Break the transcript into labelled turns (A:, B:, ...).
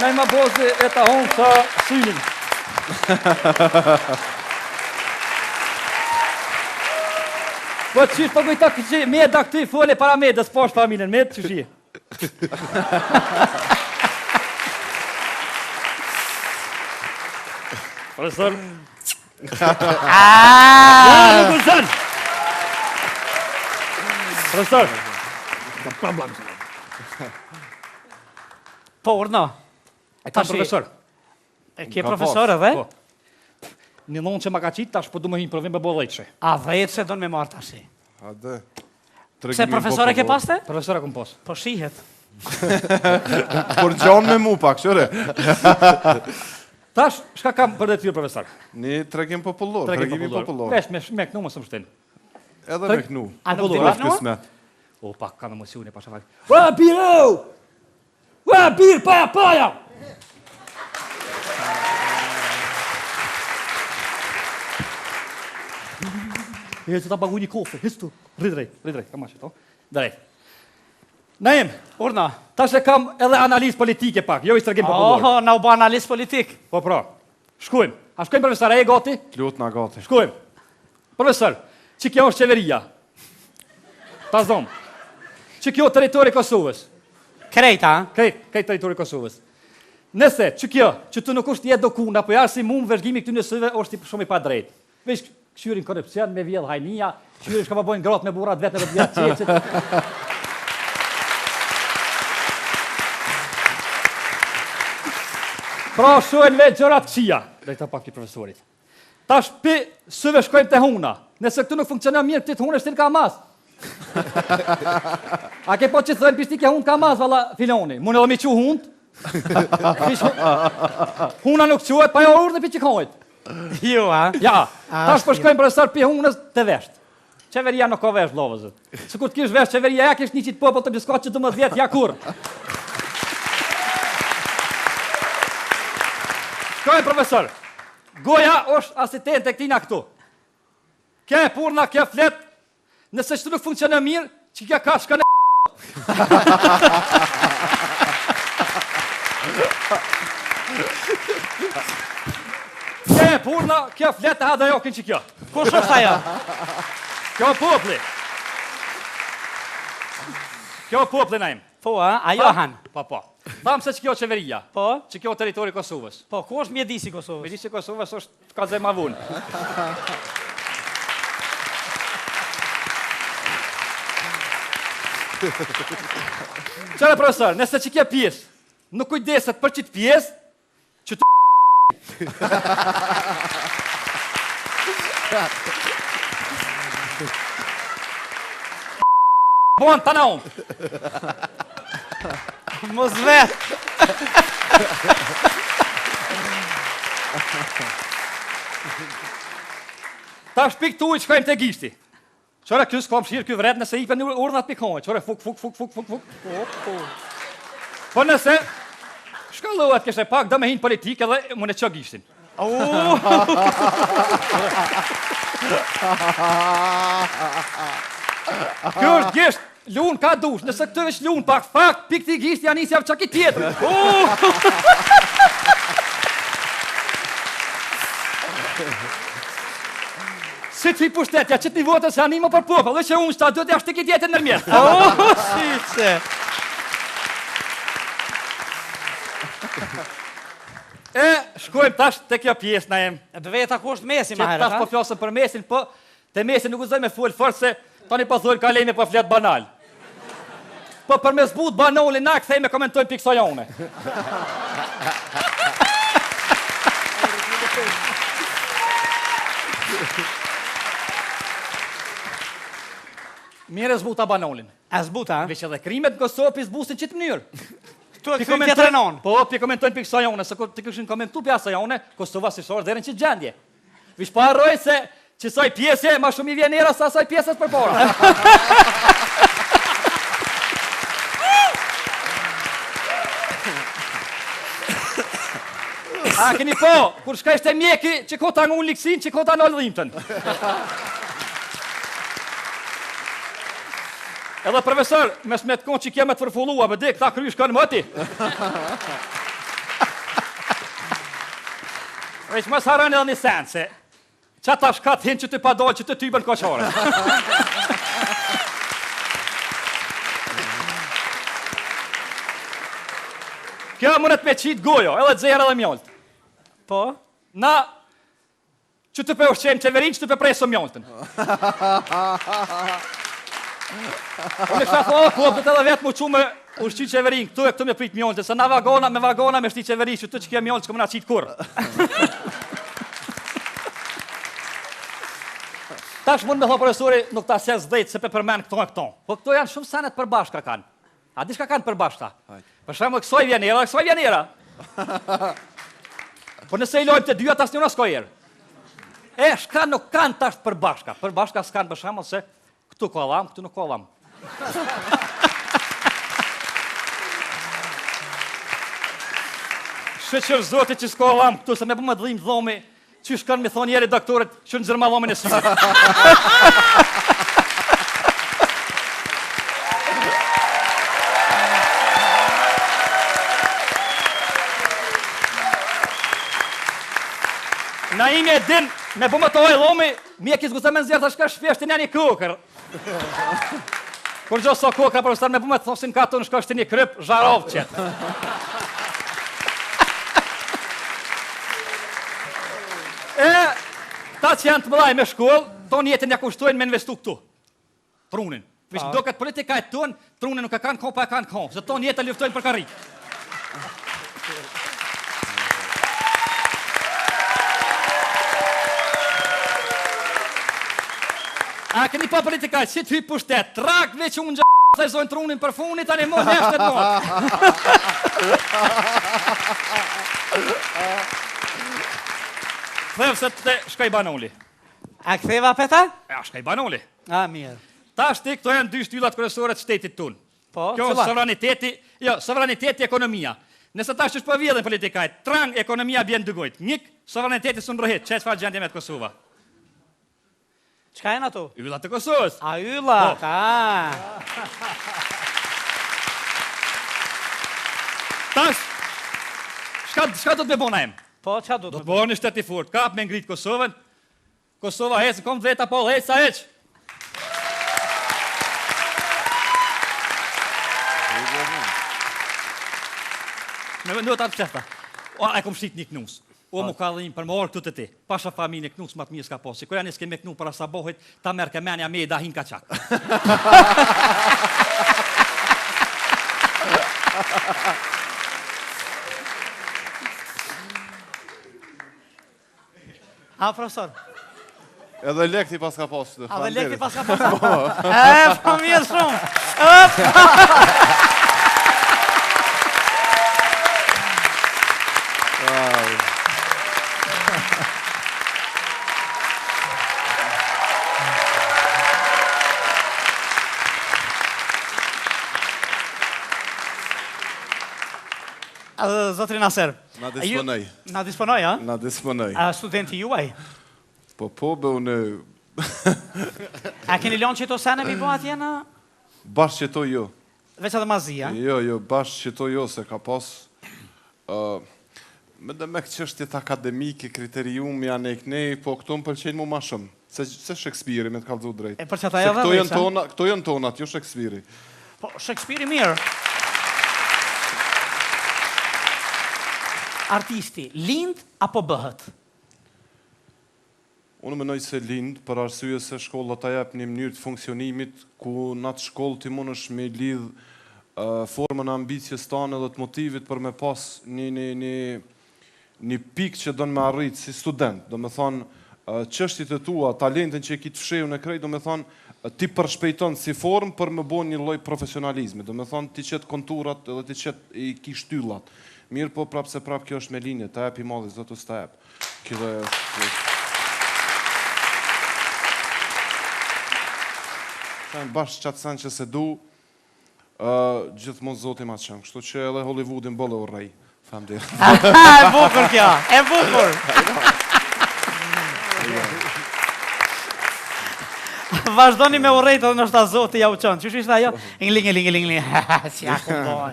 A: Naim Abazi e ta hongsa synin. Po qysh po kujto këqy, me da këty fole para medës, poshtë familjen, me të qysh je. Profesor. Ah! Ja, nuk u zën. Profesor.
B: Po, urdhno.
A: E kam profesor.
B: E ke profesor edhe?
A: Po. Një dhonë që ma ka qitë, tash po du me hi n'provim me bo dhejtëshe.
B: A dhejtëshe don me marrë tash?
C: Hajde.
B: Pse profesor e ke pas te?
A: Profesor e kom pas.
B: Po shihet.
C: Por gjon me mu pak, qëre?
A: Tash, shka kam për detyrë, profesor?
C: Një tregim popullor, tregimi popullor.
A: Vesh, me, me knu, mos më shtin.
C: Edhe me knu.
B: A nuk di me knu?
A: O, pak, kam emocione, pasha fakt. Ua, biro! Ua, bir, paja, paja! E, që ta pagu një kofe, hiq tu. Rri drejt, rri drejt, kam ashtu, drejt. Naim,
B: Urdhno.
A: Tash e kam edhe analizë politike pak, jo i tregim popullor.
B: Oho, na u bë analizë politik.
A: Po pra. Shkojmë. A shkojmë profesor, a je gati?
C: Lutna gati.
A: Shkojmë. Profesor, që kjo është qeveria? Ta zom. Që kjo territori i Kosovës?
B: Krejt, a?
A: Krejt, krejt territori i Kosovës. Nëse që kjo, që tu nuk është i edukun, apo i arsimum, vëzhgimi këtyne syve është shumë i padrejtë. Veç kqyrin korrupsion me vjedh hajnia, kqyrin çka po bojnë gratë me burrat vetë në vjet qeqet. Pra shohin veç gjëra të këqija, drejta pak i profesorit. Tash pi syve shkojmë te huna. Nëse këtu nuk funksionon mirë, ti të hunës shtin ka mas. A ke po që thënë pishti ke hunë ka mas, valla filoni. Mund edhe mi qu hunt. Huna nuk quhet, pa jo urdhë pi që kojt.
B: Jo, a?
A: Ja, tash po shkojmë profesor pi hunës te vesht. Qeveria nuk ka vesh, vëllazër. Sikur të kish vesh qeveria, ja kish një qitë popull të biskot që 12 vjet, ja kur. Shkojmë profesor. Goja është asistente e këtina këtu. Kjo e purna, kjo flet, Nëse qëtu nuk funksionon mirë, që kjo ka shkon e Kjo e purna, kjo flet e hada jokin që kjo.
B: Kush është ajo?
A: Kjo popli. Kjo popli, Naim.
B: Po, a? Ajo han.
A: Po, po. Thamë se që kjo qeveria.
B: Po.
A: Që kjo territori Kosovës.
B: Po, ku është mjedisi i Kosovës?
A: Mjedisi i Kosovës është Të kallzoj ma vonë. Qëre profesor, nëse që kjo pjesë, nuk kujdeset për qitë pjesë, që të Bon, të na unë.
B: Mos vet.
A: Tash pi këtu i shkojmë te gishti. Qëre ky s'ka mshirë, ky vret nëse ipen urdhnat pi kohë. Qëre fuk, fuk, fuk, fuk, fuk, fuk. Po, po. Po nëse shkollohet kështë pak, do me hinë politikë edhe mund e qo gishtin. Kjo është gisht, lun ka dush, nëse këtë veç lun pak fak, pi këti gisht ja nisja çaki tjetër. Si të pushtet, ja qëtë një votën se animo për popull, dhe që unë shta duhet ja shtiki tjetër nërmjet.
B: Oh, si që.
A: E, shkojmë tash te kjo pjesë Naim.
B: E të veta ku është mesi ma
A: herët, Tash po flasëm për mesin, po te mesi nuk guxoj me fol fort se tani po thonë kalemi po flet banal. Po për me zbut banalin na kthejmë e komentojmë pi ksaj ane. Mirë e zbuta banalin.
B: E zbuta, a?
A: Veç edhe krimet në Kosovë pi zbusin qitë mënyrë.
B: Tu e kthy tjetrën anë.
A: Po, pi komentojnë pi kësaj ane, se kur të kishin komentu pi asaj ane, Kosova s'ish ardhë deri në qitë gjendje. Veç po harroj se qësaj pjese ma shumë i vjen era sa asaj pjesës përpara. A keni po, kur shkojsh te mjeki, që ko ta ngun liksin, që ko ta nalë dhimtën. Edhe profesor, mes me të konë që kje me të përfullua, me dik, ta kry shkon më ti. Veç mos harroni edhe një sen, se Qa tash ka të hinë që të pa dalë që të tybën koqare. Kjo mundet me qitë gojo, edhe xeher edhe mjaltë.
B: Po?
A: Na, që të pe ushqejmë qeverinë, që të pe presëm mjaltën. Unë kisha thonë, po, do të edhe vetë mu çu me ushqy qeverinë, këtu e këtu me prit mjaltën, se na vagona, me vagona me shti qeveri, që të që kjo mjaltë s'ka me na qitë kurrë. Tash mund me thonë profesori, nuk ta ses dhejtë se pe përmen këto e këto. Po këto janë shumë sene t'përbashkëta kanë. A di çka kanë përbashkëta? Për shembull, kësaj vjen era, kësaj vjen era. Po nëse i lojmë të dyja, tas njëna s'ka erë. E, shka nuk kanë tash të përbashkëta? Përbashkëta s'kanë për shembull se këtu ka dhamë, këtu nuk ka dhamë. Shyqyr zotit që s'ka dhamë këtu, se me bu me dhimë dhomi, që shkon me thonë njeri doktorit, që nxirrma dhomin e syrit. Naimi e din, me bu me të ojë dhomi, mjeki s'guxon me nxjerrë të shka shpjesht një një kokër. Kur gjo sa kokra, për me bu me të thosin katun, shka shti një kryp, zharov qetë. E, ta që janë të mëdhaj me shkollë, tonë jetën ja kushtojnë me investu këtu. Trunin. Veç doket politika e tonë, trunin nuk e kanë kohë, pa e kanë kohë, se tonë jetën luftojnë për karrikë. A keni pa politika, si të hyj pushtet, trak veç unë gjë, se zojnë trunin për funi, tani mo neshtet mo. Ktheu se të shkoj banoli.
B: A ktheva peta?
A: A shkoj banoli.
B: A, mirë.
A: Tash ti, këto janë dy shtyllat kryesore të shtetit tonë.
B: Po,
A: Kjo
B: cila?
A: sovraniteti, jo, sovraniteti ekonomia. Nëse tash që po vjedhin politikajt, trang ekonomia bjen dy gojt. Njik, sovraniteti s'un rrëhit, çe çfarë gjendje me Kosova.
B: Çka janë ato?
A: Yllat e Kosovës.
B: A yllat,
A: Po.
B: a.
A: Tash, çka çka do të me bo Naim?
B: Po, çka do
A: Do
B: të
A: të bëhen një shtet i fortë, kap me ngrit Kosovën. Kosova hec, kom veta po hec sa hec. Me vendu atë qefta. O, e kom shit një knus. O, mu ka dhimë për më orë këtu të ti. Pasha familje knus më të mirë s'ka posi. Kur janë s'ke me knu para sabohit, ta merr ke menja me da hin ka qak.
B: A, profesor?
C: Edhe lekti pas ka pasë.
B: A dhe lekti pas ka pasë? E, po mirë shumë. Zotri Naser.
C: Na disponoj.
B: Na disponoj, a?
C: Na disponoj.
B: A studenti juaj?
C: Po, po, be unë...
B: A keni lonë qëto sene mi bo atje në...
C: Bash qëto jo.
B: Veç edhe mazia?
C: Jo, jo, bash qëto jo, se ka pas... Me dhe me çështjet akademike, kriteriumi, janë e kënej, po këto më pëlqejnë mu ma shumë. Se, se Shakespeare, me të kallzu drejt.
B: E për që ta
C: Se
B: edhe
C: këto janë
B: veç, a?
C: tona, këto janë tonat, jo Shakespeare.
B: Po, Shakespeare mirë. Artisti, lind apo bëhet?
C: Unë mendoj se lind për arsye se shkolla ta jep një mënyrë të funksionimit ku në atë shkollë ti mundesh me lidh uh, formën e ambicjes tane dhe të motivit për me pas një një një një pikë që don me arrit si student, do me thonë çështjet e tua, talentin që e ki të fshehur në krejt, do me thonë ti përshpejton si formë për me bo një lloj profesionalizmi, do me thonë ti qet konturat edhe ti qet i ki shtyllat. Mirë po prapë se prapë kjo është me linjë, ta jep i madhi Zot ose ta jep. Kjo dhe është Bash qatë sen që se du, uh, gjithmonë Zoti ma qenë, kështu që edhe Hollywoodin boll e urrej. Faleminderit.
B: e bukur kjo, e bukur. Vazhdoni me urrejt edhe ndoshta Zoti ja u çon. Qysh ishte ajo? Ingling, ingling, ingling. Si ja kuptoj.